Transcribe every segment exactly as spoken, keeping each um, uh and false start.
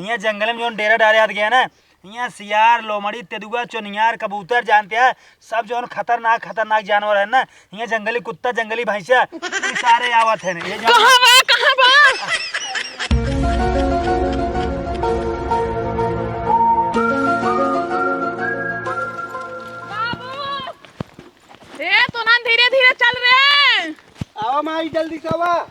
हियाँ जंगल में जौन डेरा डारे आत गया ना, हियाँ सियार, लोमड़ी, तेदुआ, चोनियार, कबूतर जानते हैं, सब जौन खतरनाक, खतरनाक जानवर है ना, हियाँ जंगली कुत्ता, जंगली भैंसा, ये सारे आवत हैं। ये जौन कहाँ बा, कहाँ बा? बाबू! ए, तोनन धीरे धीरे चल रे। आवा माई, जल्दी से आवा।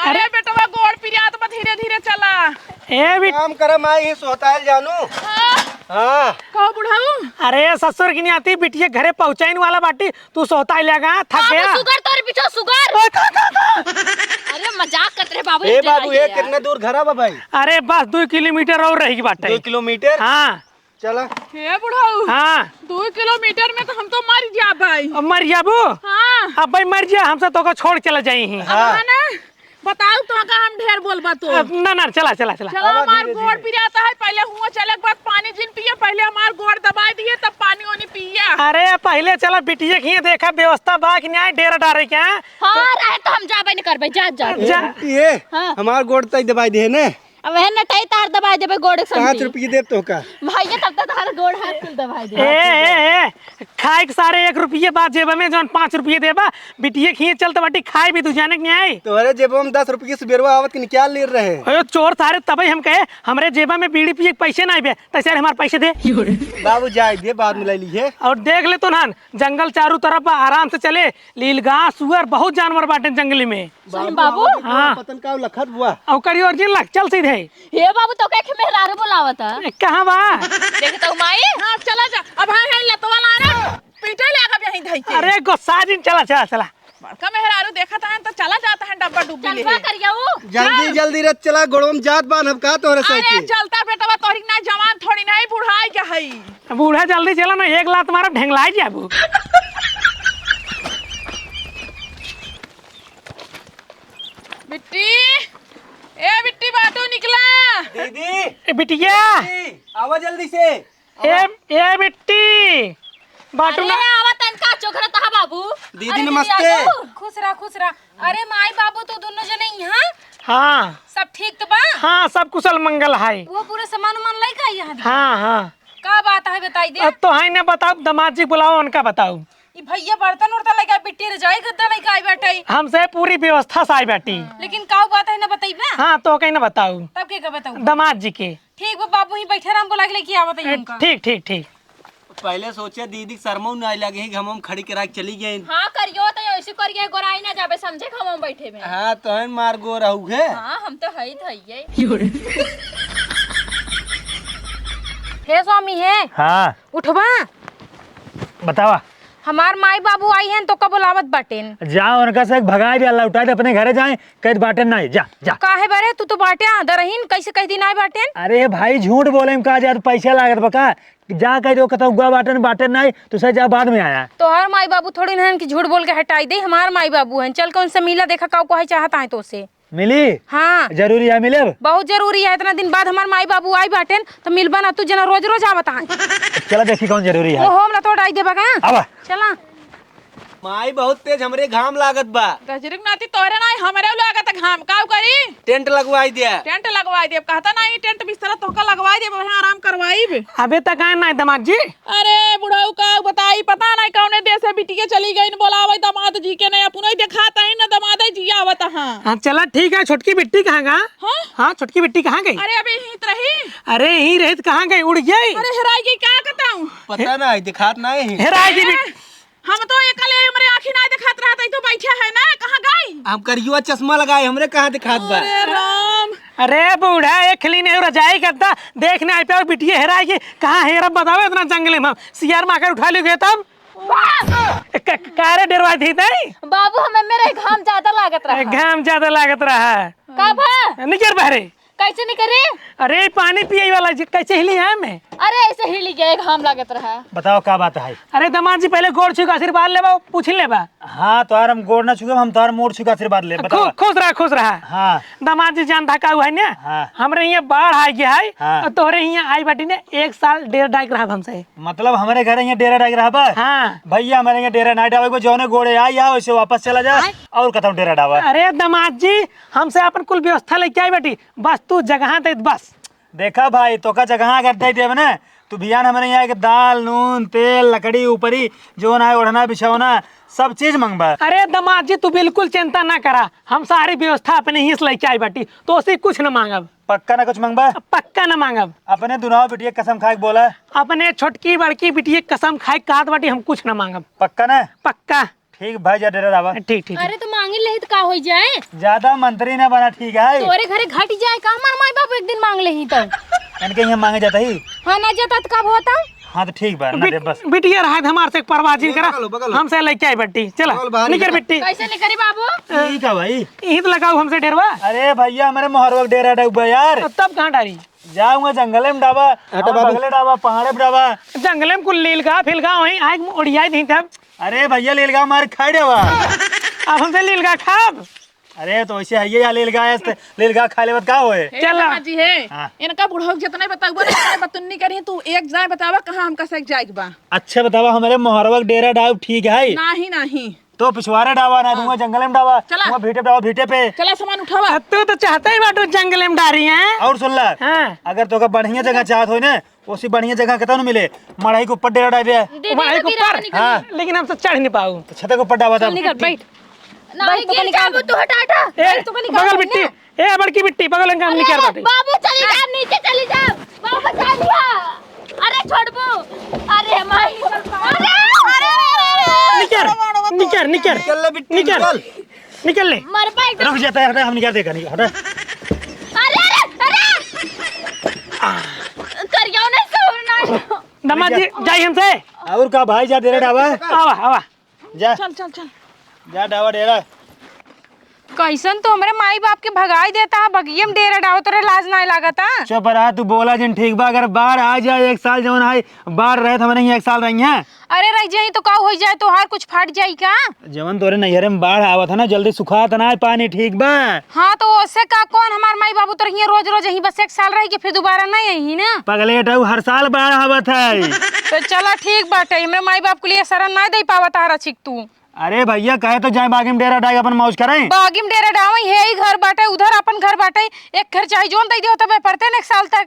अरे बेटवा, गोड़ पिरात बा, धीरे धीरे चला। ए बिट- काम करे माई, ही सोहताइल जानू। हाँ। हाँ। कहो बुढ़ऊ। अरे ससुर की नाती बिटिया घरे पहुँचाइन वाला बाटी, तू सोहताइल लेगा, थक बाबू, गया। सुगर तोरे पीछे सुगर। ओए, का, का, का? अरे मजाक करत रहे बाबू, ए इतने बाबू, रहिए ए यार। कितना दूर घर बा भाई? अरे बस दो किलोमीटर और रही बाटे। दो किलोमीटर? हाँ। चला। हे बुढ़ऊ। हाँ। दो किलोमीटर में तो हम तो मर जाबै। अब मर जाबू? हाँ। अब भाई मर जा, हमसे तोका छोड़ चला जाई ही। हाँ। अब ना, बताऊ तोका हम ढेर बोलबा तो। अब ना, ना, चला, चला, चला। चला, आवा हमार धीरे गोड़ धीरे। पिरात है, पहले हुआ चले के बाद पानी जिन पिए, पहले हमार गोड़ दबाई दिए, तब पानी ओनी पिए। अरे, पहले चला बिटिया के हियाँ देखा व्यवस्था बा कि नाहीं डेरा डारे के, हाँ? हाँ, रहे तो हम जाबे न करबे, जा, जा। जा। ये, हाँ। हमार गोड़ तई दबाई दे ने। अब है नटाई तार दबाई देबे गोड़ के संगे। पाँच रुपये देब तोहका। भैया, तब तक तार गोड़ हाथ कुल दबाई दे। ए, ए, ए, खाए के सारे एक रुपये बा जेब में, जौन पाँच रुपये देबा, बिटिया खिए चलत बाटी, खाए भी दू जाने के नहीं आई। तोहरे जेब में दस रुपये सुबेरवा आवत के निकाल ले रहे। अरे चोर सारे, तबे हम कहे, हमरे जेबा में बीड़ी पिए के पैसे नहीं बे, तो सारे हमार पैसे दे। बाबू जाए दे, बाद में ले लीहे। और देख ले तो नान, जंगल चारों तरफ बा, आराम से चले, लीलगाय, सुअर, बहुत जानवर बाटे जंगली में। सही बाबू? हाँ। पतन का लखत बुआ। ओकरी ओरिजिन लग, चल सीधे। हे बाबू, तो के मेहरारू बुलावत है? ए, कहाँ बा? देख तो माई। हाँ, चला जा। अब हाँ, है लतवा ला रे। पीटे ले अब यहीं धई के। अरे, गुस्सा जिन, चला, चला, चला। बड़का मेहरारू देखत है तो चला जाता है डब्बा डुब्बी चल ले। बा करिया वो। जल्दी, चल। जल्दी रे, चला, गोड़वा में जात बान हम का तोहरे अरे, साथे। चलता बेटवा, तोहरी ना जवान थोड़ी नहीं, बुढ़ाई के हई। बूढ़ा जल्दी चला ना, एक लात मारब, ढेंगलाई जाबू। बिट्टी, ए बिट्टी, बाटू निकला। दीदी। ए बिटिया। दीदी, आवा जल्दी से। ए, ए बिट्टी। बाटू अरे, ना। आवा तनका चोखरा तहा बाबू। दीदी, अरे, नमस्ते। आजू। खुश रहा, खुश रहा। अरे, माई बाबू तो दोनों जने यहाँ? हाँ। सब ठीक तो बा? हाँ, सब कुशल मंगल है। वो पूरा सामान उमान लेके आई यहाँ? हाँ, हाँ। का बात है, बताई दे। अब तो है ना, बताओ, दामाद जी बुलाओ, उनका बताओ। ई भैया बर्तन उर्तन लेके, बिट्टी रजाई गद्दा लेके आई बैठे। हमसे पूरी व्यवस्था से आई बैठी। लेकिन का बात है ना, बताई बा? हाँ, तो कहीं ना बताओ। तब के का बताऊ? दामाद जी के। ठीक बा बाबू, ही बैठे रह, हम बुला के लेके आवत है ए, उनका। ठीक, ठीक, ठीक। पहले सोचे दीदी के शर्मो ना लगे, हम, हम खड़ी करा के चली गए। हाँ, करियो तो ऐसे करिए, गोराई ना जाबे, समझे, हम, हम बैठे में। हाँ, तो है मार गो रहू है। हाँ, हम तो है ही है। हे स्वामी हे। हाँ। उठबा। बतावा। हमार माई बाबू आई हैं तो का बोलावत बाटेन। जा उनका से भगाई दे, लौटा दे अपने घरे जाए, कह दे बाटेन नहीं, जा, जा। काहे बरे, तू तो बाटे आ दरहीन, कैसे कह दी नाई बाटेन? अरे भाई, झूठ बोले में का जात, पैसा लागत बा का? जा कह दो, कतौ गुआ बाटेन, बाटेन नहीं, तू से जा बाद में आया। तोहार माई बाबू थोड़ी नहन कि झूठ बोल के हटाई दे, हमार माई बाबू हैं। चल के उनसे मिला, देखा का कहे चाहत हैं तो से। मिली? हाँ। जरूरी है मिले? बहुत जरूरी है, इतना दिन बाद हमार माई बाबू आई बाटेन, तो मिलबा ना, तू जना रोज रोज आवत हैं। चला देखी कौन जरूरी है। वो होम ना तोड़ आई देबा का? आवा। चला। माई बहुत तेज, हमरे घाम लागत बा। गजरिक नाती तोहरे नाई, हमरे लागत घाम, काऊ करी? टेंट लगवाई दिया। टेंट लगवाई देब, कहता नाई टेंट बिस्तरा तोहका लगवाई देब, वहाँ आराम करवाईब। अबे तक आए नाई दामाद जी। अरे बुढ़ऊ का बताई, पता नाई कौने देश से बिटिया चली गई, न बोलावे दामाद जी के, नहीं अपनो ही देखात है, न दामाद जी आवत हाँ। हाँ, चला ठीक है, छोटकी बिट्टी कहाँ गा? हाँ? हाँ, छोटकी बिट्टी कहाँ गई? अरे अबे यहीं त रही। अरे यहीं रही त कहाँ गई, उड़ गई? अरे हेराई गई, का कहता हूँ? पता ना, दिखात ना है। हेराई गई बिट- हम तो एकले हमरे आँखी ना दिखात रहत है, तो बैठा है ना, कहाँ गई? हम करियुआ चश्मा लगाए, हमरे कहाँ दिखात बा? अरे राम। अरे बूढ़ा, एक खिली नहीं रजाई गद्दा, देख नहीं पाओ, बिटिया हेराई गई, कहाँ हेरब बताओ, इतना जंगले में हम सियार माकर उठा ले गए तब। वाह! क-, क-, कारे डेरवाई थी तई? बाबू, हमें मेरे घाम ज्यादा लागत रहा। घाम ज्यादा लागत रहा। का भा? निकर बाहरे। कैसे निकरे? अरे, पानी पिए वाला जी, कैसे हिली है मैं? अरे, ऐसे हिली गए, घाम लागत रहा। बताओ, का बात है? अरे, दामाद जी, पहले गोड़ छू के आशीर्वाद लेबा, पूछ लेबा। हाँ, तोहार हम गोड़ ना छुएब, हम तोहार मोड़ छुके आशीर्वाद लेब। बतावा। खु-, खुश रहा, खुश रहा। हाँ। दामाद जी, जान था का हुआ है ना? हाँ। हमरे हियाँ बाढ़ आ गया है, हाँ। और तोहरे हियाँ आई बाटी ने एक साल डेरा डाइक रहब हमसे। मतलब हमरे घरे हियाँ डेरा डाइक रहबा? हाँ। भइया, हमरे हियाँ डेरा ना डावे को, जौने गोड़े आई, आ, वैसे वापस चला जा, आय। और कतहूँ डेरा डावा। अरे दामाद जी, हमसे अपन कुल व्यवस्था लेके आई बाटी, बस तू जगह दे, बस। देखा भाई, तोका जगह अगर दे देब ना, तू बिहान हमरे हियाँ के दाल, नून, तेल, लकड़ी, ऊपरी, जौन है, ओढ़ना, बिछौना, सब चीज मंगबा। अरे दामाद जी, तू बिल्कुल चिंता ना करा, हम सारी व्यवस्था अपने ही से लेके आई बाटी, तो उसे कुछ न मांगब। पक्का ना कुछ मंगबा? पक्का न मांगब। अपने दुनाव बिटिया कसम खाए के बोला। अपने छोटकी बड़की बिटिया कसम खाए के कहत बाटी, हम कुछ न मांगब। पक्का ना? पक्का। ठीक भाई, जा डेरा डावा। ठीक, ठीक। अरे तो मांगे लेही तो का होई जाए? ज्यादा मंत्री ना बना, ठीक है? तोरे घरे घट जाए का, हमार माई बाप एक दिन मांग लेही तो। इनके यहाँ मांगे जाता ही। हाँ, ना जाता तो कब होता? हाँ तो ठीक बा, ना दे बस। बिटिया रहा हमार से एक परवाह जिन करा। बगल, बगल। हमसे लेके आई बट्टी, चला। बगल बाहर निकर निकर। बिट्टी। कैसे निकरी बाबू? ठीक है भाई। यहीं तो लगाओ हमसे डेरवा। अरे भइया, हमरे मोहरवा के डेरा डूबा यार। तब कहाँ डारी? जाऊंगा जंगले में डाबा, हटा बाबू। बगले डाबा, पहाड़े पे डाबा। जंगले में कुल लीलगा फिलगा वहीं आग में उड़ियाई दी तब। अरे भइया, लीलगा मार खाई डाबा। अब हमसे लीलगा खाब? अरे तो वैसे है ये यार, लीलगा है, लीलगा खा लेबत का होए? ए, चला। दामाद जी है, हाँ। इनका बुढ़ऊ जितना बताउबा ना, इतना बतुन्नी करी, तू एक जाए बतावा कहाँ हमका से जाए के बा। अच्छा बतावा, हमरे मोहरवा के डेरा डाउब ठीक है? नाही, नाही। तो पिछवारे डावा ना, हाँ। दूंगा जंगले में डावा, चला। दूंगा भीटे पे डावा, भीटे पे। चला सामान उठावा। अब तू तो चाहते ही बाटू जंगले में डारी है। और सुन ला, हाँ। अगर तोका बढ़िया जगह चाहत होई ना, ओसी बढ़िया जगह केतनो मिले, मड़ई के ऊपर डेरा डाल दे। दीदी, मड़ई के ऊपर? हाँ। लेकिन हम तो चढ़ नहीं पाऊ। तो छत के ऊपर डावा चल तब। निकल, बैठ। नहीं, बैठ, तो गिर निकाल। जाबू तू, हटा, हटा। ए, बैठ, तो निकाल बगल ना। बिट्टी, ए बड़की बिट्टी, बगल में काम अरे, निकाल बाटे। बाबू, चली जा, नीचे चली जा। बाबू, बचा लिया। अरे, छोड़बू। अरे, माई। अरे, अरे, अरे, अरे। निकर, निकर, निकर। निकल ले बिट्टी, निकल। निकल। निकल ले। मर पाए तो। रुक जाता है, हटा, हम निकाल देगा, निकल, हटा। अरे, अरे, अरे। करियो नहीं, सो ना। दामाद जी, जाई हमसे। और का भाई, जा डेरा डावा। आवा, आवा। जा। चल, चल, चल। जा डावा डेरा। कैसन तो हमरे माई बाप के भगाई देता है, बगियम डेरा डावा, तोरे लाज नाहीं लागता? चुप रहा, तू बोला जिन, ठीक बा? अगर बाढ़ आ जाए एक साल, जौन आई बाढ़ रहे तो हमरे यहाँ एक साल रही हैं। अरे रह जाई तो का हो जाए, तोहार कुछ फट जाई का? जवन तोरे नैहरे में बाढ़ आवत है ना, जल्दी सुखात ना है पानी, ठीक बा? हाँ, तो ओसे का, कौन हमार माई बाबू तोर हियां रोज रोज यहीं बस एक साल रह के फिर दोबारा नहीं आई ना? पगलेट हऊ, हर साल बाढ़ आवत है। तो चला ठीक बाटे, हमरे माई बाप के लिए शरण ना दे पावत आ रचिक तू। अरे भैया, कहे तो जाए बागी में डेरा डाई, अपन मौज करें। बागी में डेरा डावई, है ही घर बाटे, उधर अपन घर बाटे, एक घर चाहे जोन दे दियो तबे परते न एक साल तक।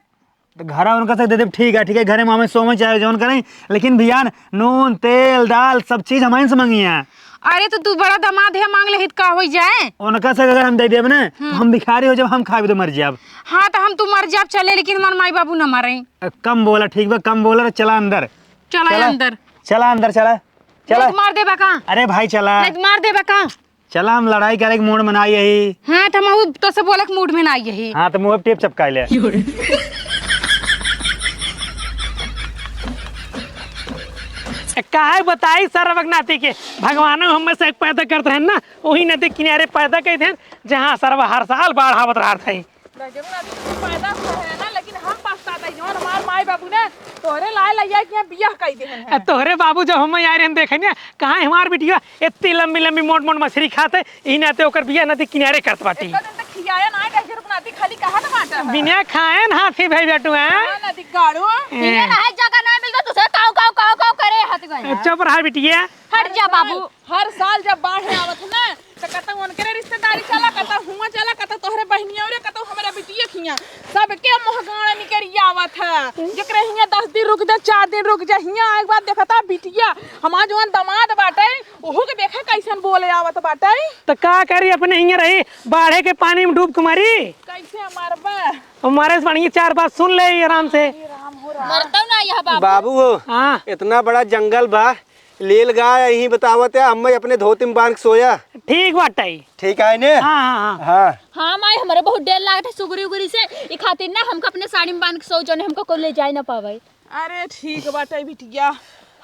तो घरा उनका से दे दे, ठीक है, ठीक है, घरे मामे सोवे चाहे जौन करें, लेकिन भियान नून, तेल, दाल, सब चीज हमारे से मंगी है। अरे तो तू बड़ा दामाद है, मांग लेहित का होई जाए? उनका से अगर हम दे देब ना, तो हम्म। हम भिखारी हो जाब, हम खाबे तो मर जाब। हाँ, तो हम तू मर जाब चले, लेकिन हमार माई बाबू न मरे। अ, कम बोला, ठीक बा, कम बोला, चला अंदर। चला चला। अंदर। चला अंदर, चला। चला। नहीं तो मार देबा का? अरे भाई, चला। नहीं तो मार देबा का? चला, हम लड़ाई करे के मूड में ना आई यही। हाँ, तो हम उ तो से बोले के मूड में ना आई यही। हाँ, तो मुँह पे टेप चपकाई ले। काहे बताई सरवक नाती के, भगवानो हमें से एक पैदा करत रहन ना, वही नदी किनारे पैदा कर देन, जहाँ सरवा हर साल बाढ़ आवत रहत है। रजब ना तू पैदा तो है ना, लेकिन हम पछताते हैं, जौन हमार माई बाबू ने तोहरे लाए लइया के यहाँ बियाह कई देहन है। आ, तोहरे बाबू जब हम आए रहन देखे ना, कहाँ हमार बिटिया इतनी लंबी लंबी मोट मोट मछली खाते, ई नाते ओकर बियाह नदी किनारे करत बाटी। एक दिन तक खियाया ना, कैसे रुक नाती खाली कहा तो बाटा है। बिना खाए ना हाथी भाई बेटू हैं। हाँ, नदी गाड़ू। ए। बिना रहे जगह ना मिलता, दूसरे काऊ, काऊ, काऊ, काऊ करे हाथ गए हैं। चुप रहा बिटिया। हट जा बाबू। हर साल जब बाढ़ आवत है ना, तो कतौ उनकरे रिश्तेदारी चला, कतौ हुआं चला, कतौ तोहरे बहिनिया रे, कतौ हमरे बिटिया खिया, सबके मुँह गाड़ निकरी आवत है। जेकरे हियां दस दिन रुक जा, चार दिन रुक जा, हियां आए के बाद देखता बिटिया, हमार जौन दामाद बाटे, ओहू के देखा कैसन बोले आवत बाटे। तो का करी, अपने हियां रही, बाढ़े के पानी में डूब के मरी। कैसे मरबा? हमारे से बढ़िया चार बात सुन ले आराम से। हे राम हो राम। मरतौ ना यह बाबू। बाबू हो, हाँ। इतना बड़ा जंगल बा, लीलगाय यहीं बतावत है, अम्मा अपने धोती में बांध के सोया। ठीक बाटे। ठीक है ने? हाँ, हाँ, हाँ। हाँ। हाँ माई, हमरे बहुत डर लागत है सुगरी उगरी से, ई खातिर ना हमका अपने साड़ी में बांध के सो, जौने हमका कोई ले जाए ना पावे। अरे ठीक बाटे बिटिया,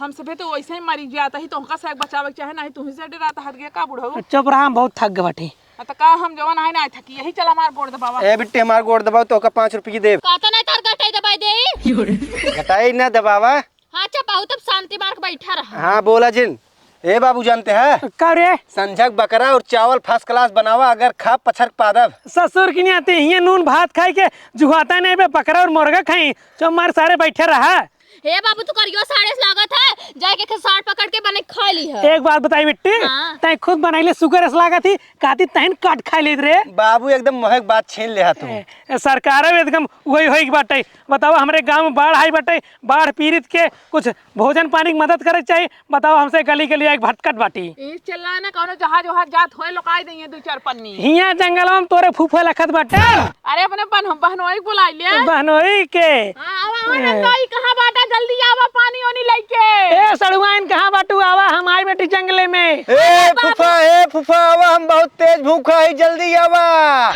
हम सभे तो वैसे ही मरी जाता ही, तोहका से बचावे के चाहे, नहीं तुही से डराता हट गया का बुढ़ऊ? चुप रहा, हम बहुत थक गए बाटे। आ, तो का हम जवन आए ना आए थकी, यही चला हमार गोड़ दबावा। ए बिट्टी, हमार गोड़ दबावा, तोहका पाँच रुपये देब। का तो नहीं तार गटाई दबाई दे। गटाई ना दबावा। हाँ, अच्छा, बहुत अब शांति मार के बैठा रहा। हाँ, बोला जिन। ए बाबू, जानते हैं? का रे? संझक बकरा और चावल first class बनावा, अगर खा पछक पादब। ससुर की नहीं आती, हियाँ नून भात खाई के जुगाता नहीं बे, बकरा और मुर्गा खाई, जो हमारे सारे बैठे रहा। हे बाबू, तू करियो साड़े से लागत है, जाके के साड़ पकड़ के बने खा ली है। एक बात बताई बिट्टी, हाँ। तैं खुद बनाई ले सुगर से लागत ही, काती तहन काट खा लेत रे। बाबू, एकदम मोहक बात छीन ले हा तू। ए, ए, सरकार एकदम वही होई बाटे। बताओ, हमरे गाँव में बाढ़ आई बाटे, बाढ़ पीड़ित के कुछ भोजन पानी की मदद करे के चाही। बताओ, हमसे गली गली एक भटकत बाटी। ई चिल्ला ना, कौनो जहाज वहाज जात होए, लोकाई देइए दू चार पन्नी। हियाँ जंगलवा में तोरे फूफा लखत बाटे। अरे, अपने बहन-, बहनोई के बुलाई ले। बहनोई के? हाँ, आवा, आवा, ए। नंदोई, कहाँ बाटा? जल्दी आवा, पानी ओनी लेके। ए, सड़ुआइन, कहाँ बाटू? आवा, हम आई बेटी जंगले में। ए, फूफा, ए, फूफा, आवा, हम बहुत तेज भूखा है, जल्दी आवा।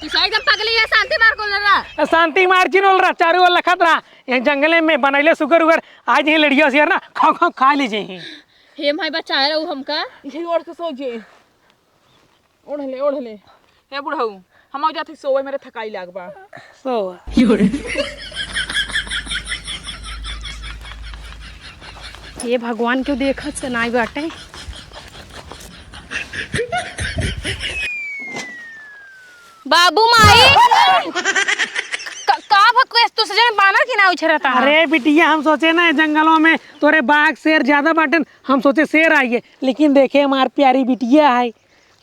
तू सही एकदम पगली है, शांति मार बोल रहा। शांति मार जिन बोल रहा, चारू ओर लखत रहा। ये जंगले में बनैले सुगर उगर, आज ही लड़िया से ना, खाओ, खाओ, खा लीजिए ही। हे माई, बचाए रहू हमका। इहे ओढ़ के सो जे। ओढ़ ले, ओढ़ ले। हे बुढ़ऊ, हम जात ही सोवे, मेरे थकाई लाग बा। सो। हे भगवान, क्यों देखत से नाई बाटे। बाबू माई, क-, का भकुएस तू सजन बानर की ना उछरता है? अरे बिटिया, हम सोचे ना जंगलों में तोरे बाघ शेर ज्यादा बाटन, हम सोचे शेर आई है, लेकिन देखे हमार प्यारी बिटिया है।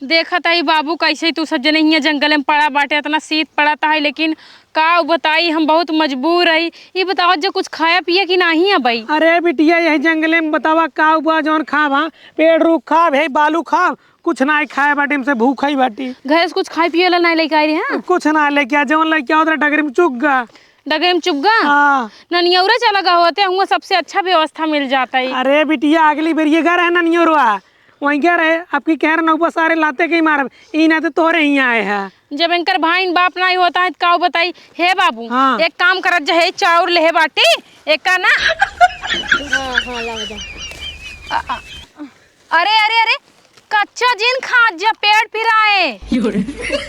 देखत हई बाबू, कैसे तू सब जने हियाँ जंगल में पड़ा बाटे, इतना शीत पड़त है, लेकिन का बताई, हम बहुत मजबूर हई। ई बतावा, जो कुछ खाया पिया कि नाही है भाई? अरे बिटिया, यही जंगले में बतावा का हुआ, जौन खाब, हाँ, पेड़ रूख खाब, है बालू खाब, कुछ नाही खाए बाटी, हमसे भूख ही बाटी। घर से कुछ खाए पिए ला नाही लेके आई रहे, हाँ? कुछ ना लेके आ, जौन लेके आओ, डगरी में चुग गा। डगरी में चुग गा? हाँ। ननियौरा चला गा होते, हुआ सबसे अच्छा व्यवस्था मिल जाता है। अरे बिटिया, अगली बेर ये घर है ननियौरवा, वहीं क्या रहे, अब की कह रहे नौबत सारे लाते के ही मारब, ई ना तो तोरे ही आए हैं। जब इनकर भाई बाप नहीं होता है तो का बताई। हे बाबू, हाँ। एक काम करत जा, हे चाउर लेहे बाटी, एक का ना। हाँ, हाँ, लावा जा। अ-, अ-, अरे, अरे, अरे, कच्चा जिन खात जा, पेट पिराए।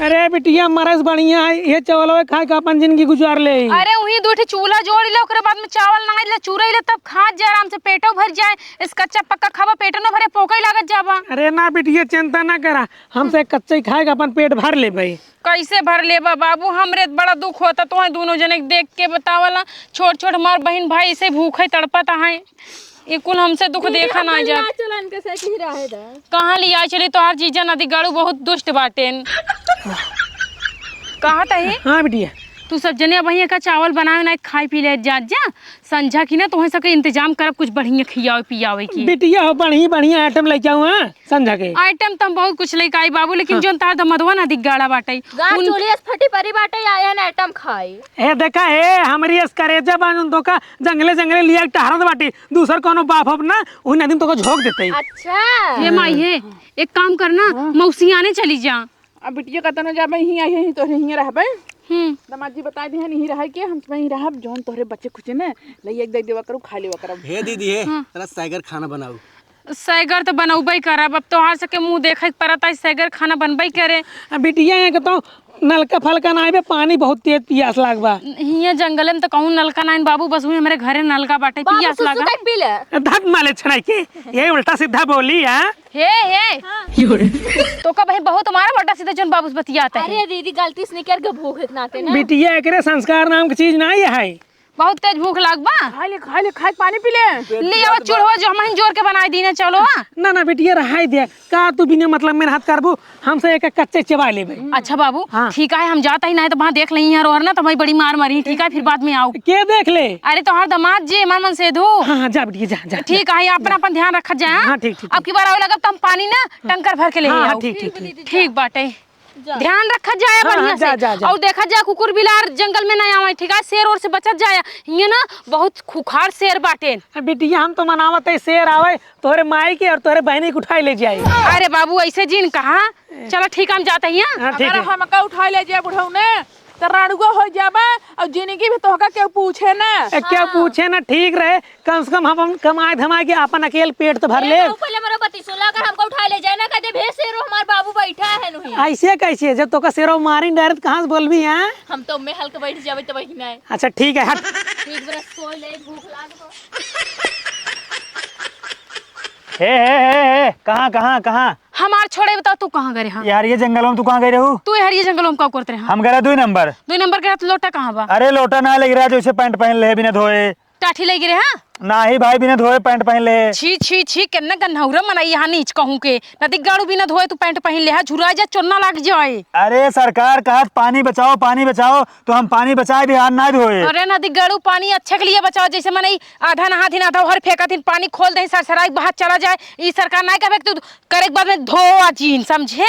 अरे बिटिया, मरस बढ़िया है, ये चावल खाए के अपन जिंदगी गुजार ले। अरे, वही दो ठे चूल्हा जोड़ ले, ओकरे बाद में चावल नाई ले, चूरा ले, तब खात जा आराम से, पेटो भर जाए। इस कच्चा पक्का खाबा, पेट न भरे, पोकई लागत जाबा। अरे ना बिटिया, चिंता ना करा, हमसे कच्चा ही खाए के अपन पेट भर ले भाई। कैसे भर लेबा बाबू, हमरे त बड़ा दुख होता, तोहे दोनों जने के देख के बतावला। छोट छोट हमार बहिन भाई ऐसे भूखे तड़पत हैं, ये कुल हमसे दुख देखा ना जात। चलन के से की रहे दा। कहाँ लिया चली, तोहार जीजा नदी गाड़ू बहुत दुष्ट बाटेन। कहा तही? हाँ बिटिया। तू सब जने अब हियाँ का चावल बनावे ना, खाए पी ले जात जा। संझा की ना तोहे सबके इंतजाम करब कुछ बढ़िया खियावे पियावे की। बिटिया हो, बढ़िया बढ़िया आइटम लेके आऊ, हाँ, संझा के। आइटम तो हम बहुत कुछ लेके आई बाबू, लेकिन हाँ। जोन तार दमदवा ना दिग्गाड़ा बाटे। गार उन चोली अस फटी परी बाटे, या एहन आइटम खाई। ए देखा हे, हमरी अस करेजा बा जोन तोका जंगले जंगले लिया के टहरत बाटी। दूसर कोनो बाप हो ना, उही नदी में तोका झोंक देते। अच्छा। हे माई हे, एक काम करना, हाँ। मौसी आने चली जा। अब बिटिया कतनो जाबे, यहीं आई, यहीं तोहरे हियाँ रहबे। हम्म। दामाद जी बताए दिहन, यहीं रहे के, हम सब यहीं रहब, जौन तोहरे बचे खुचे ने, लइया के दे देवा करू, खा लेवा करब। हे दीदी, हे, हाँ। तोरा सैगर खाना बनाऊ। सैगर त बनौबे करब, अब तोहार सबके मुँह देखे के परत, आज सैगर खाना बनबे करे। अब बिटिया, यहाँ के तो नलका फलका ना आइबे, पानी बहुत तेज पियास लाग बा। हियाँ जंगले में तो कहूँ नलका ना आइन बाबू, बस वही हमरे घरे नलका बाटे, बाबू पियास सुसु लागा। कट पी ले। धत माले छनाई के, ये उल्टा सीधा बोली है। हे, हे। हाँ। तोका बहिन बहुत मारा बटा सीधा जोन बाबू से बतियात है। अरे दीदी, गलती से निकल के भूख एक नाते ना। बिटिया, एकरे संस्कार नाम की चीज ना ये है। बहुत तेज भूख लाग बा। खा ले, खा ले, खा के पानी पी ले। ले आवा चूल्हा जो हम ही जोर के बनाई दी ना, चलो आ। ना, ना बिटिया, रहाई दे। का तू बिना मतलब में हाथ करबू? हमसे एक एक कच्चे चबा लेबे। अच्छा बाबू, हाँ। ठीक है, हम जाता ही, नहीं तो वहाँ देख लें यहाँ रोहर ना, तो हमारी बड़ी मार मारी, ठीक है, फिर बाद में आओ। के देख ले? अरे तोहार दामाद जी, मन मन से धू। हाँ, हाँ, जा बिटिया, जा, जा, ठीक जा। है, अपन, जा। अपन ध्यान रखत जाए, हाँ? हाँ, ठीक, ठीक, अब ठीक। की बार आवे लगब तो हम पानी ना टंकर भर के ले हाँ, हाँ, आओ। ठीक, ठीक, ठीक। ठीक बाटे। जा। ध्यान रखत जाए हाँ, बढ़िया हाँ, जा, से। जा, जा। और देखत जाए कुकुर बिलार जंगल में ना आवे, ठीक है? शेर ओर से बचत जाए। ये ना बहुत खुखार शेर बाटे। बिटिया, हम तो मनावत है शेर आवे, तोहरे माई के और तोहरे बहनी के उठाए ले जाए। अरे बाबू, ऐसे जिन कहा। चलो ठीक, हम जाते हैं। हाँ, ठीक अगर है। हमका उठाए ले जाए बुढ़ऊ ने, तो राड़ुआ हो जाबा और जिंदगी में तोहका केहू पूछे ना। ए, केहू हाँ। पूछे ना, ठीक रहे, कम से कम हम अपन कमाए धमाए के अपन अकेल पेट तो भर ए, ले। बाबू, पहले मेरा बत्तीस सोलह, अगर हमका उठाए ले जाए ना, कह दे, "भे शेरो, हमार बाबू बैठा है नुही।" ऐसे कैसे? जब तोका शेरो मारी डायरेक्ट, कहाँ से बोलबी, हाँ? हम तो मैं हल्के बैठ जाबे तो वही ना है। अच्छा, ठीक है, हट। ठीक बरस सो ले, भूख लाग बा। हे, हे, हे, हे, कहाँ, कहाँ, कहाँ? हमार छोड़े, बताओ, तू कहाँ गए रहा? यार, ये जंगल में तू कहाँ गए रहू? तू यार, ये जंगल में का करते रहा? हम गए रहा दुई नंबर। दुई नंबर के रात लोटा कहाँ बा? अरे, लोटा ना लग रहा, जैसे पैंट पहन ले बिना धोए। टाठी लग रहे, हाँ? नाही भाई, बिना धोए पैंट पहन ले। छी, छी, छी, केन्ना गन्हौरा मनई यहाँ नीच कहूँ के। नदी गाड़ू बिना धोए तू पैंट पहन ले, हाँ? झुरा जा, चोन्ना लाग जाए। अरे, सरकार कहत पानी बचाओ, पानी बचाओ, तो हम पानी बचाए भी हाथ ना धोए। अरे, नदी गाड़ू पानी अच्छे के लिए बचाओ, जैसे मनई आधा नहा दिन, आधा ओहर फेंका दिन, पानी खोल दे, सरसराई बहात चला जाए। ई सरकार ना कहे कि तू करे के बाद में धो आ जीन, समझे?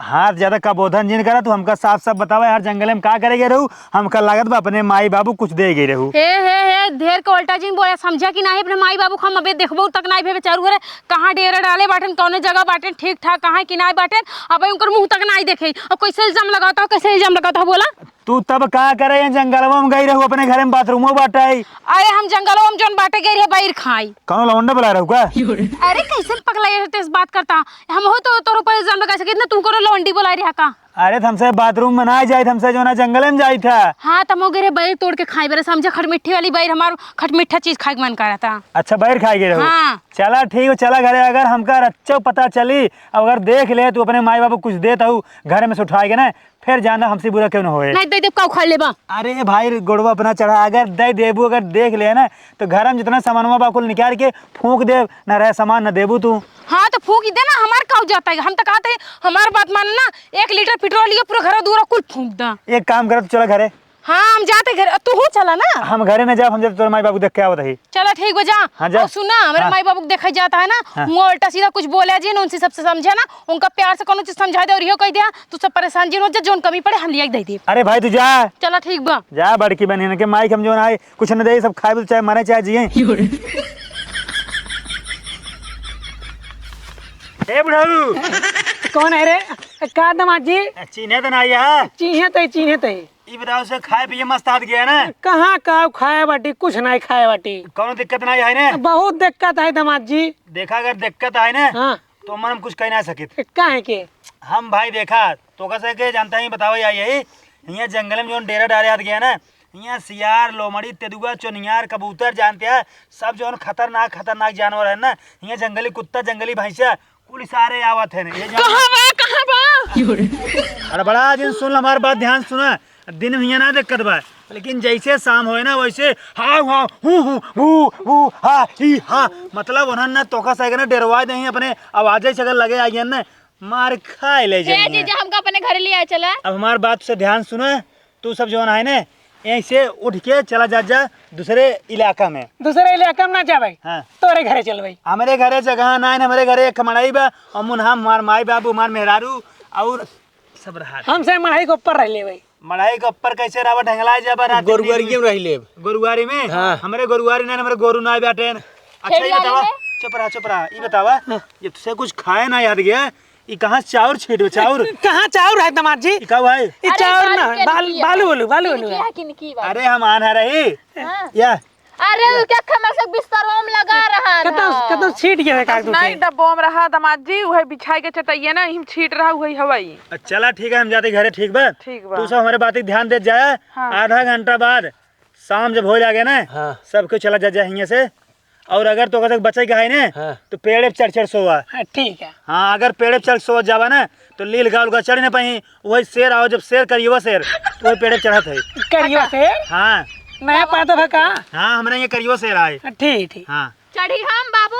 हाथ ज्यादा कबोधन जिन करा, तू हमका साफ साफ बतावा यार, जंगले में का करे गए रहू? हमका लागत बा अपने माई बाबू कुछ दे गए रहू। हे, हे, हे, ढेर के उल्टा जिन बोला, समझा कि नाही? अपने माई बाबू को हम अबे देखबो तक नाही भे बेचारू रे, कहाँ डेरा डाले बाटेन, कौने जगह बाटेन, ठीक ठाक कहाँ कि नाही बाटेन, अबे उनकर मुँह तक नाही देखे। और कैसे इल्जाम लगाता हो, कैसे इल्जाम लगाता हो, बोला? तू तब का करे ये जंगलवा में गई रहू, अपने घरे में बाथरूमो बाटे। अरे हम जंगलवा में जौन बाटे गई रहे, बैर खाई। कौनो लवंडा बुला रहू का? अरे कैसे पगला ये तेज बात करता? हम हो तो तोर ऊपर इल्जाम लगा सके, इतना तू करो लौंडी बोला रहा का? अरे, त हमसे बाथरूम में ना जाइत, हमसे जो ना जंगल में जाइत है। हाँ, त हम गिरे बैर तोड़ के खाई बरे, समझे, खटमिट्ठी वाली बैर, हमार खटमिट्ठा चीज खाए के मन करता। अच्छा, बैर खाए के रहू? हाँ। चला ठीक हो, चला घरे। अगर हमका रच्चो पता चली, अगर देख ले तू अपने माई बाबू कुछ देत हऊ घर में से उठाए के ना, फिर जाना हमसे बुरा क्यों ना होए। नहीं दे देब, काऊ खा लेबा? अरे भाई, गोड़वा अपना चढ़ा, अगर दे देबू, अगर देख ले ना, तो घर में जितना सामानवा बा कुल निकाल के फूंक देब, ना रहे सामान ना देबू तू। हाँ, तो फूंक ही दे ना, हमार काऊ जाता है, हम तो कहते हैं, हमार बात मान ना, एक लीटर पेट्रोल लिए पूरा घर दूर कुल फूंक दा। एक काम करत, चला घरे। हाँ, हम जाते घर, तू हो चला ना। हम घरे ना जाब, हम जाते तोरे माई बाबू देख के आवत ही। चला ठीक बा, जा। हाँ, जा। और सुना, हमरे हाँ। माई बाबू के देखे जाता है ना, हाँ। मुँह उल्टा सीधा कुछ बोले जी ना, उनसे सबसे समझे ना, उनका प्यार से कोनो चीज समझा दे और इहो कह दिया, तू सब परेशान जी ना हो जा, जोन कमी पड़े हम लिया के दे देब। अरे भाई तू जा। चला ठीक बा। जा बड़की बहन, इनके माई के हम जो ना आए, कुछ न दे, सब खाए भी चाहे मरे चाहे जिए। ए बुढ़ऊ। कौन है रे? का दामाद जी? चिन्हे तो ना आया है? चिन्हे तो, चिन्हे तो। ई बताओ, से खाए पिए मस्त हाथ गया ना? कहाँ का खाए बाटी, कुछ नहीं खाए बाटी। कौनो दिक्कत नहीं है ने? बहुत दिक्कत है दामाद जी। देखा, अगर दिक्कत है ने, हाँ। तो मन हम कुछ कह ना सकित। काहे के? हम भाई देखा, तोका से के जानता ही बतावा या यही, यहाँ जंगल में जौन डेरा डाले हाथ गया ना, यहाँ सियार, लोमड़ी, तेदुआ, चोनियार, कबूतर जानते हैं, सब जौन खतरनाक, खतरनाक जानवर है ना, यहाँ जंगली कुत्ता, जंगली भैंसा, कुल सारे आवत है ना, ये जान कहाँ बा, कहाँ बा? अरे बड़ा दिन सुन, हमार बात ध्यान सुना। दिन में हियाँ ना दिक्कत बा, लेकिन जैसे शाम होए ना, वैसे हाउ, हाउ, हू, हू, हू, हू, हा, ही, हा। मतलब उन्हन ना तोका सही ना डेरवा दे ही, अपने आवाजे से अगर लगे आइयन ना, मार खाए ले ए जाइए। जीजा, हमका अपने घरे ले आए चला। अब हमार बात से ध्यान सुना, तू सब जौन है ना, यहीं से उठ के चला जा, जा दूसरे इलाका में। दूसरे इलाका में ना जाबे, हाँ। तोरे घरे चलबे। हमरे घरे जगह ना है, हमरे घरे एक मड़ई बा, अमुन हम, हमार माई बाबू, हमार मेहरारू और सब रहा। हमसे मड़ई के ऊपर रह लेबे। मड़ई के ऊपर कैसे रहबा, ढंगला जाबा रात गोरुआरी में। में रह लेब। गोरुआरी में? हाँ। हमरे गोरुआरी ना, हमरे गोरू ना बाटेन। अच्छा, ये खेड़ियाली बतावा, में? चुप रहा, चुप रहा, ये बतावा, हाँ। ये तुझसे कुछ खाए ना याद गया, ई कहाँ से चाउर छीट हो, चाउर? कहाँ चाउर है दामाद जी? ई का भाई? ई अरे, चाउर बालू ना, के बाल-, निकी है। बालू बोलू, बालू बोलू। किनकी है, किनकी बात? अरे, हम आन्हा रही। हाँ। या। अरे, उ क्या खमर से बिस्तरवा में लगा रहा कतौ, था। कतौ छीट गया है का बस तू नहीं के? डब्बो में रहा दामाद जी, उहे बिछाई के चटैया ना, इहिम छीट रहा, उहे हवाई। अच्छा, चला ठीक है, हम जाते घरे, ठीक बा? ठीक बा। तू सब हमारे बात के ध्यान देत जाया। हाँ। आधा घंटा बाद शाम जब हो लागे ना, हाँ। सबके चला जा, जा हियां से। और अगर तोका से बचे के है ने, हाँ। तो पेड़े पे चढ़ चढ़ सोवा। हाँ, ठीक है। हाँ, अगर पेड़े पे चढ़ सोवा जावा ना, तो लील गाल का चढ़ न पाई, वही शेर आओ, जब शेर करियो शेर, तो वही पेड़े पे चढ़त है। करियो शेर? हाँ। नया पादो है का? हाँ, हमरे ये करियो शेर आए। हाँ, ठीक, ठीक। हाँ। चढ़ी हम बाबू।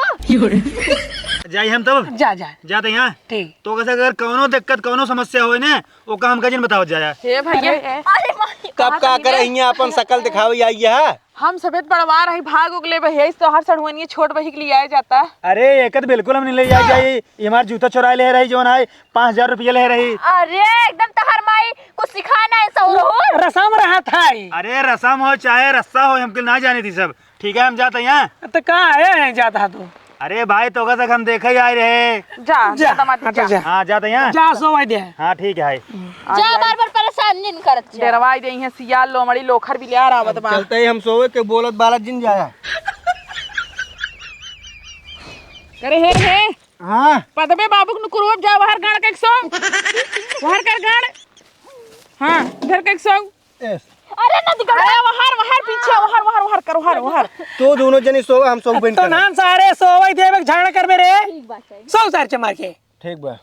जाई हम तब? जा, जा। जाते यहाँ? ठीक। तोका से अगर कौनो दिक्कत, कौनो समस्या होए ने, ओका हमका जिन बतावत जाया। हे भैया। अरे, अरे माई, कब कहाँ का चली करे गए? हियां अपन शकल दिखावे आई है? हम सफेद पड़वा रही, भाग उगले बहे, तो हर सड़ुआनिया छोट बहिक लियाए जाता। अरे, एक तो बिल्कुल हम नहीं ले जाए जाई। ये हमार जूता चुराए ले रही, जौन है, पाँच हजार रुपया ले रही। अरे, एकदम तहार माई कुछ सिखाए ना ऐसा हो। रसम रहा था ई। अरे, रसम हो चाहे रस्सा हो, हमके ना जाने थी सब। ठीक है, हम जाते हैं। तो कहाँ है, है जाता तू? अरे भाई, तोका से हम देखे ही आए रहे। जा, जा, जा, दामाद, हाँ, तो जा। जा। हाँ, जाते हैं। जा, सो भाई दे। हाँ, ठीक है। जा, बार-बार परेशान जिन करत जा। डेरवाई दे, इहाँ सियार, लोमड़ी, लोखर, बिलार आवत बा। चलते ही हम सोवे के बोलत बालत जिन जाया। अरे हे, हे। हाँ। पदबे बाबू के नुकुरवा जा, बाहर गाड़ के सो। बाहर कर गाड़। हाँ, इधर के सो। ए, अरे नदी गड़ू। अरे वहर, वहर पीछे, वहर, वहर, वहर करो, वहर, वहर। तू दोनों जनी सोवा, हम सोवा बन तो कर। नान सारे सोवा ही देवे, झगड़ा करबे रे। ठीक बात है। सो सारे चमार के। ठीक बा।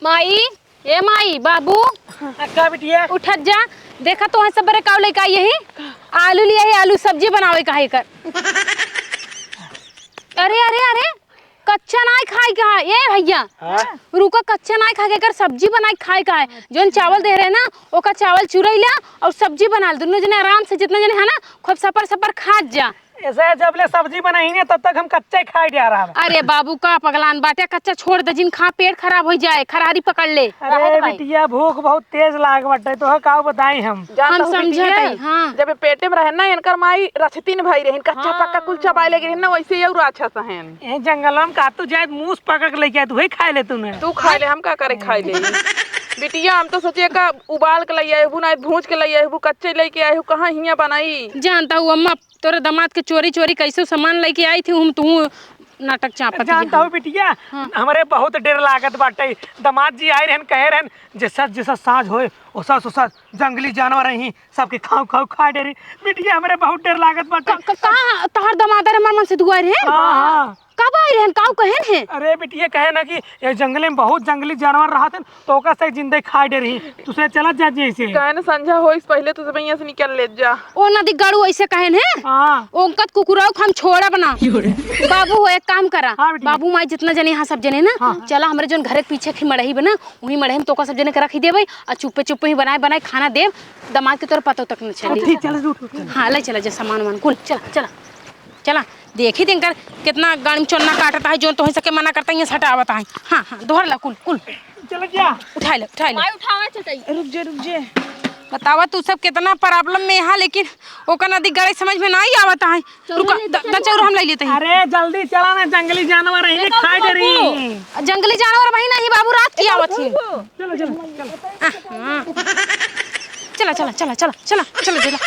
माई, ए माई, बाबू, हाँ, का बिटिया? उठत जा। देखा तो सब बरे काव लइका यही आलू लिया है, आलू सब्जी बनावे का है कर। अरे, अरे, अरे, कच्चा नाई खाए का है, ए भैया। हाँ? रुका, कच्चा नाई खाए के कर, सब्जी बनाए खाए का है। जोन चावल दे रहे ना, ओका चावल चुरैला और सब्जी बना ले। दोनों जने आराम से, जितना जने है ना, खूब सपर सपर खात जा। ऐसे जब ले सब्जी बनाई ने, तब तक हम कच्चा ही खाए जा रहा है। अरे बाबू, का पगलान बाटे, कच्चा छोड़ दे, जिन खा पेट खराब हो जाए, खरारी पकड़ ले। अरे बिटिया, भूख बहुत तेज लाग बाटे, तो का बताई हम। हम समझत हई, हाँ। जब ये पेटे में रहे ना, इनकर माई रछतीन भाई रहिन, कच्चा पक्का कुल चबाए लगे रहिन ना, वैसे ही और राक्षस हन। ए जंगल में का तू जाए, मूस पकड़ के लेके आए, तू ही खाए ले तूने। तू खाए ले, हम का करे खाए ले। बिटिया, हम तो सोचे का उबाल के ले आए हबू, ना भूज के ले आए हबू, कच्चे लेके आए हबू, कहाँ हियाँ बनाई। जानता हूँ अम्मा, तोरे दामाद के चोरी चोरी कैसे सामान लेके आई थी, हम तू नाटक चापत जानता हूँ बिटिया, हाँ। हमरे बहुत डर लागत बाटे। दामाद जी आए रहन, कहे रहन, जैसा जैसा साँझ होए, ओसा ओसा जंगली जानवर रही, सबके खाऊ खाऊ खा डरी। बिटिया, हमरे बहुत डर लागत बाटे। क-, क-, कहाँ तोहर दामाद रे, हमार मन से दुआ रे? हाँ, हाँ। कब आए रहन, काऊ कहेन है? अरे बिटिया, कहे ना कि ये जंगले में बहुत जंगली जानवर रहत हैं, तो ओका से जिंदे खा डरी। तुसे चलत जा जैसे। कहे ना संझा होइस, पहले तो सब यहाँ से निकल ले जा। ओ नदी गड़ू ऐसे कहेन है? हाँ। ओंकत कुकुरऊ हम छोड़ब ना। बाबू हो, एक काम करा। हाँ बिटिया। बाबू माई जितना जने यहाँ सब जने ना, हाँ। चला हमरे जोन घरे के पीछे की मड़ही बना, वही मड़ही में तोका सब जने के रख ही देबै, और चुप्पे चुप्पे ही बनाए बनाए खाना देब, दामाद के तोर पतो तक न चली। ठीक, चल, उठ, उठ, चल। हाँ, ले चला जा सामान वामान कुल, चला, चला, चला। देखी दिन कर कितना गाड़ी में चोन्ना काटता है, जो तोहे सके मना करता है, ये हटावता है। हाँ, हाँ, दोहर ला कुल, कुल। चल जा। उठाए ले, उठाए ले। माई उठावे चटाई। रुक जे, रुक जे। बतावा तू सब कितना problem में यहाँ, लेकिन ओकर नदी गड़े समझ में नहीं आवता है। चलो, रुका, ले द-, चलो। दचौर हम ले लेते हैं। अरे जल्दी चला ना, जंगली जानवर है, देखो, खाए देखो, डरी। देखो। जंगली जानवर वही नहीं बाबू, रात की आवत ही। चलो, चलो, चलो। हाँ। चला, चला, चला, चला, चला, चला, चला।